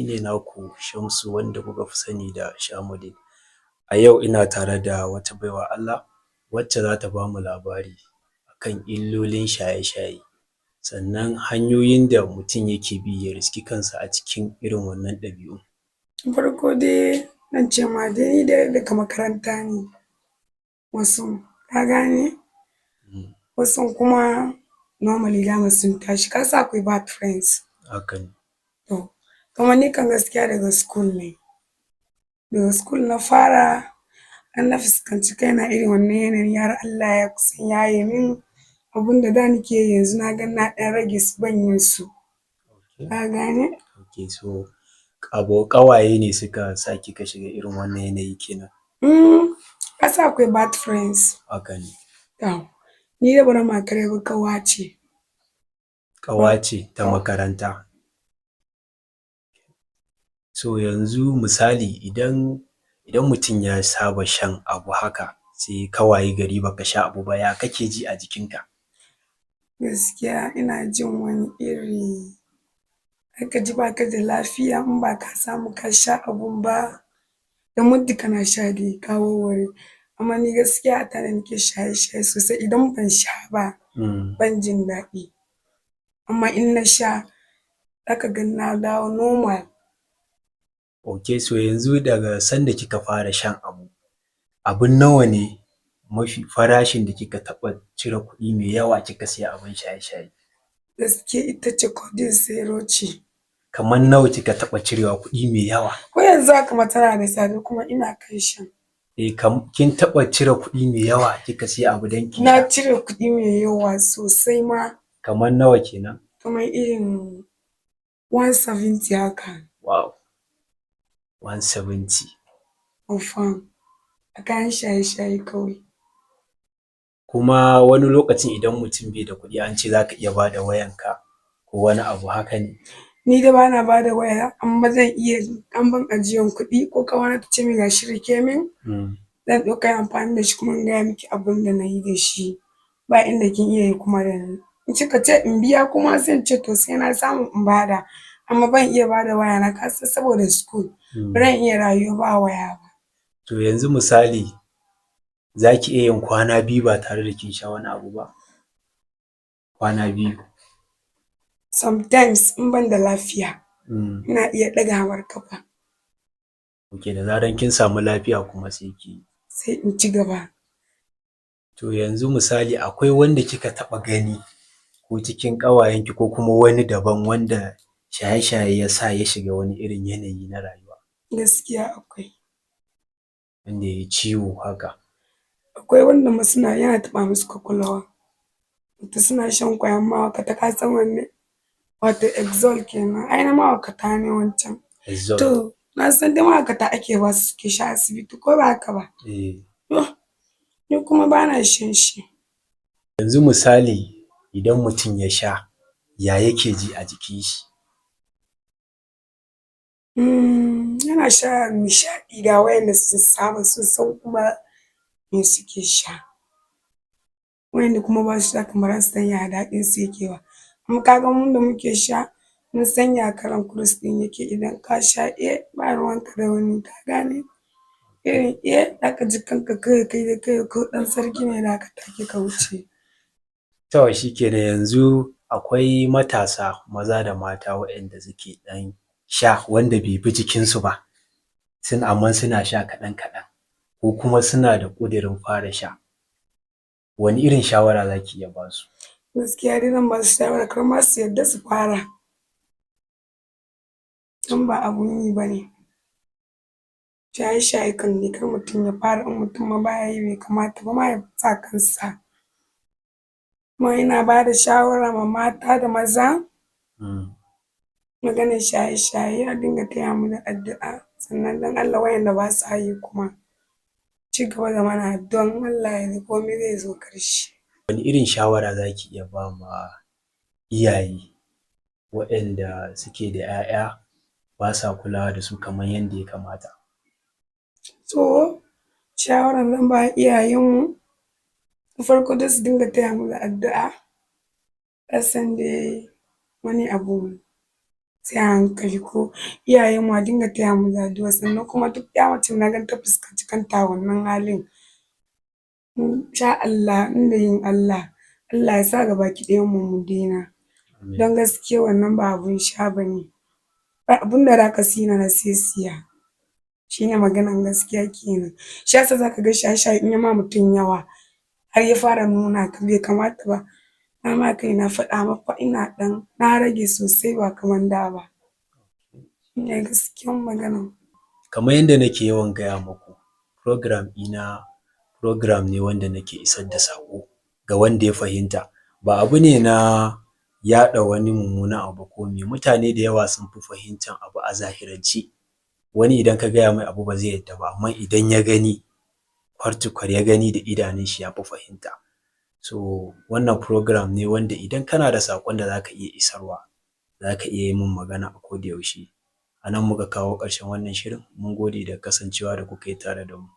Ni ne naku Shamsu, wanda kuka fi sani da Shamudin. A yau ina tare da wata baiwar Allah wacce za ta ba mu labari akan illolin shaye-shaye, sannan hanyoyin da mutum yake bi ya riski kansa a cikin irin wannan ɗabi'un. Farko dai zan ce ma dai ni dai daga makaranta ne wasu, ka gane? Wasun kuma normally dama sun tashi, ka san akwai bad friends. Haka ne. To, kuma ni kam gaskiya daga school ne. Daga school na fara har na fuskanci kaina irin wannan yanayin, har Allah ya kusan yaye min abunda da nake yi, yanzu na ga na ɗan rage su, ban yin su. Ka gane? Okay, so ƙawaye ne suka sa kika shiga irin wannan yanayi kenan? Mm, ka san akwai bad friends. Haka ne. To, ni dai baran ma ƙarya ba, ƙawa ce. Ƙawa ce ta makaranta. So yanzu misali, idan mutum ya saba shan abu haka, sai ka wayi gari baka sha abu ba, ya kake ji a jikinka? Gaskiya ina jin wani iri, zaka ji baka da lafiya in ba ka samu ka sha abun ba, da muddin kana sha dai ka warware. Amma ni gaskiya a tare nake shaye-shaye sosai, idan ban sha ba ban jin daɗi. Amma in na sha, zaka ga na dawo normal. Okay, so yanzu daga sanda kika fara shan abu, abun nawa ne mafi farashin da kika taɓa cire kuɗi mai yawa kika siya abun shaye-shaye? Gaskiya ita ce codeine syrup ce. Kaman nawa kika taɓa cirewa kuɗi mai yawa? Ko yanzu haka ma tana da tsada kuma ina kan shan. Eh, kin taɓa cire kuɗi mai yawa kika siya abu don ki Na sha? cire kuɗi mai yawa sosai ma. Kaman nawa kenan? Kamar irin 170 haka. Wow! 170. Confirm. A kayan shaye-shaye kawai. Kuma wani lokacin idan mutum bai da kuɗi, an ce za ka iya bada wayanka ko wani abu, haka ne? Ni dai bana bada waya, amma zan iya an ban ajiyan kuɗi ko ƙawana ta ce min gashi riƙe min, zan ɗauka in amfani da shi kuma in gaya miki abin da nayi da shi. Ba inda kin iya yi kuma da ni. In kika ce in biya kuma, sai in ce to, sai na samu in bada. Amma ban iya bada wayana, ka san saboda school. Bazan iya rayuwa ba waya ba. To yanzu misali, za ki iya yin kwana 2 ba tare da kin sha wani abu ba? Kwana 2. Sometimes in ban da lafiya ina iya ɗaga mar ƙafa. Ok, da zaran kin samu lafiya kuma sai ki Sai in ci gaba. To yanzu misali, akwai wanda kika taɓa gani ko cikin ƙawayenki ko kuma wani daban wanda shaye-shaye ya sa ya shiga wani irin yanayi na rayuwa? Gaskiya akwai. Wanda yayi ciwo haka? Akwai wanda ma suna yana taɓa musu ƙwaƙwalwa. Wato suna shan ƙwayan mahaukata, ka san wanne? Wato Exol kenan. Ai na mahaukata ne wancan. Exol. To, na san dai mahaukata ake ba su suke sha asibiti, ko ba haka ba? Eh. To, ni kuma bana shan shi. Yanzu misali, idan mutum ya sha, ya yake ji a jikin shi? Yana sha nishaɗi, ga wa'inda sun saba sun san kuma me suke sha. Wa'inda kuma basu sha kuma baza su san ya daɗin su yake ba. Kuma ka ga mu da muke sha, mun san ya kalan cruise ɗin yake. Idan ka sha, eh, ba ruwan ka da wani, ka gane? Irin eh zaka ji kanka kawai kai dai kawai ko ɗan sarki ne zaka take ka wuce. To shikenan, yanzu akwai matasa maza da mata waɗanda suke ɗan sha wanda bai bi jikinsu ba, amma suna sha kaɗan kaɗan ko kuma suna da ƙudurin fara sha, wani irin shawara za ki iya ba su? Gaskiya dai zan basu shawara kar ma su yarda su fara. Don ba abun yi bane. Shaye-shaye kam dai kar mutum ya fara, in mutum ma baya yi, bai kamata ba ma ya sa kansa. Kuma ina bada shawara ma mata da maza, maganar shaye-shaye, a dinga taya mu da addu'a, sannan don Allah wa'inda basa yi kuma ci gaba da mana addu'a, in Allah ya yarda komai zai zo ƙarshe. Wani irin shawara za ki iya ba ma iyaye waɗanda suke da ‘ya'ya ba sa kulawa da su kamar yanda ya kamata? To, shawaran zan ba iyayen mu, na farko dai su dinga taya mu da addu'a. Ka san dai wani abu Sai a hankali ko iyayenmu a dinga taya mu da addu'a. Sannan kuma duk ƴa mace na gan ta fuskanci kanta a wannan halin, insha Allah, inda yin Allah, Allah ya sa gabaki ɗayan mu mu daina. Don gaskiya wannan ba abun sha bane, ba abun da zaka tsinana sai tsiya. Shine maganan gaskiya kenan. Shi yasa zaka ga shaye-shaye in ya ma mutum yawa har ya fara nuna ka bai kamata ba. Na ma kaina faɗa, amma fa ina ɗan na rage sosai ba kaman da ba. Shine gaskiyan maganan. Kamar yadda nake yawan gaya muku, program ɗina program ne wanda nake isar da saƙo ga wanda ya fahimta. Ba abu ne na yaɗa wani mummunan abu ko me. Mutane da yawa sun fi fahimtar abu a zahirance. Wani idan ka gaya mai abu ba zai yarda ba, amma idan ya gani kwartukwar, ya gani da idanun shi, ya fi fahimta. So wannan program ne wanda idan kana da saƙon da za ka iya isarwa, za ka iya yi min magana a koda yaushe. A nan muka kawo ƙarshen wannan shirin. Mun gode da kasancewa da kuka yi tare da mu.